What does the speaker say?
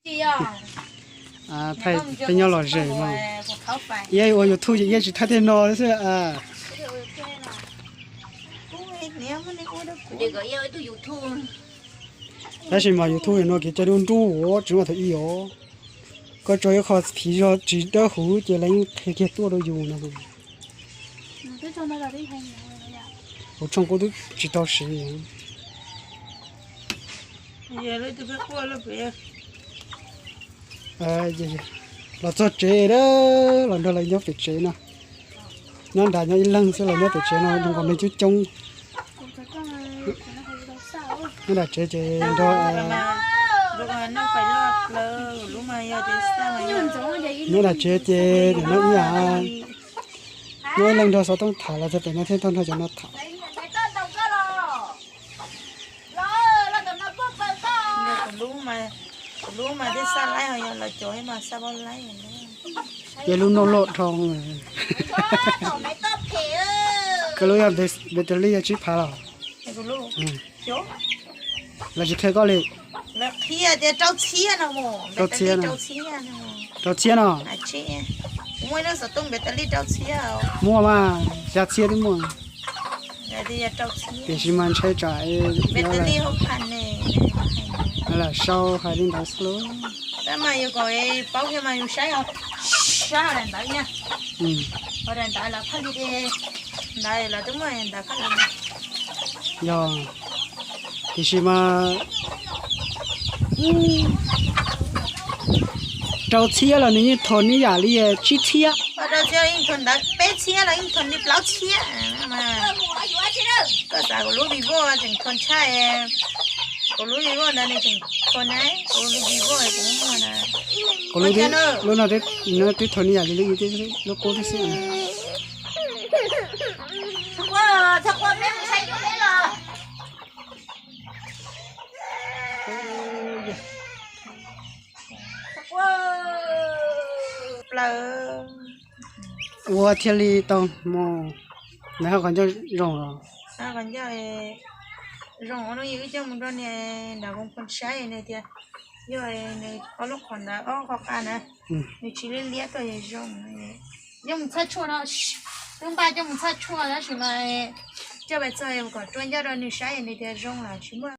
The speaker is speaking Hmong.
Thaij tej nyob lom zem no. Yog ua YouTube ces yog tsis thaij tej no xwb. Tab sis mas YouTube no kev cai nruj nruj tsis muaj thaum ub os. Koj tso ib qho phiv zog tsis dawb huv ces lawv yeej qhia kiag tuaj rau yus no. Kuv tshooj kuv twb tsis tau siv. Los txog tsev a, los nrog lawv nyob pem tsev no. Nyob nram nyob ib leeg xwb, los nyob pem tsev no zoo nkaus neeg coob coob. Nyob nram tsev ces nrog, nyob nram tsev ces nrog nyob ib yam. Nyob ib leeg nrog xov tooj tham los txog pem no thiab tau nrog cov no tham. Ces lub noj loj dhau. Koj lub yog npe tes lij yog tsib phav los? Lawv tsis qhia koj li? Rau txhiab no. Rau txhiab no. Muaj mas, xya txhiab twb muaj. Tiam sis mas ntshai tsam lam sau hais li ntawd xwb lauj. Yog, tiam sis mas rau txhiab los nws yeej thua nws yam li tsib txhiab. Peb txhiab los yeej thua li plaub txhiab. Koj xav kuv lub Vivo tseem thua tshaj, kuv lub Vivo ntawd nws tseem thua na, kuv lub Vivo kuv muag na. Kuv lub no twb thua nws yam li lub qub tib xwb. Plaws. Ua thiaj li tau mus. Nws ho qhov ncauj zoo los? Qhov ncauj zoo, hnub ib wb coj mus rau niam nram koom phoos saib nws tias yog nws ob lub qhov ntawd ob qhov qa na, nws tsis liab liab tuaj zoo. Coj mus txhaj tshuaj no, twb npaj coj mus txhaj tshuaj tab sis mas coj pais txog kom rua ncauj rau nws saib nws tias zoo los tsis muaj.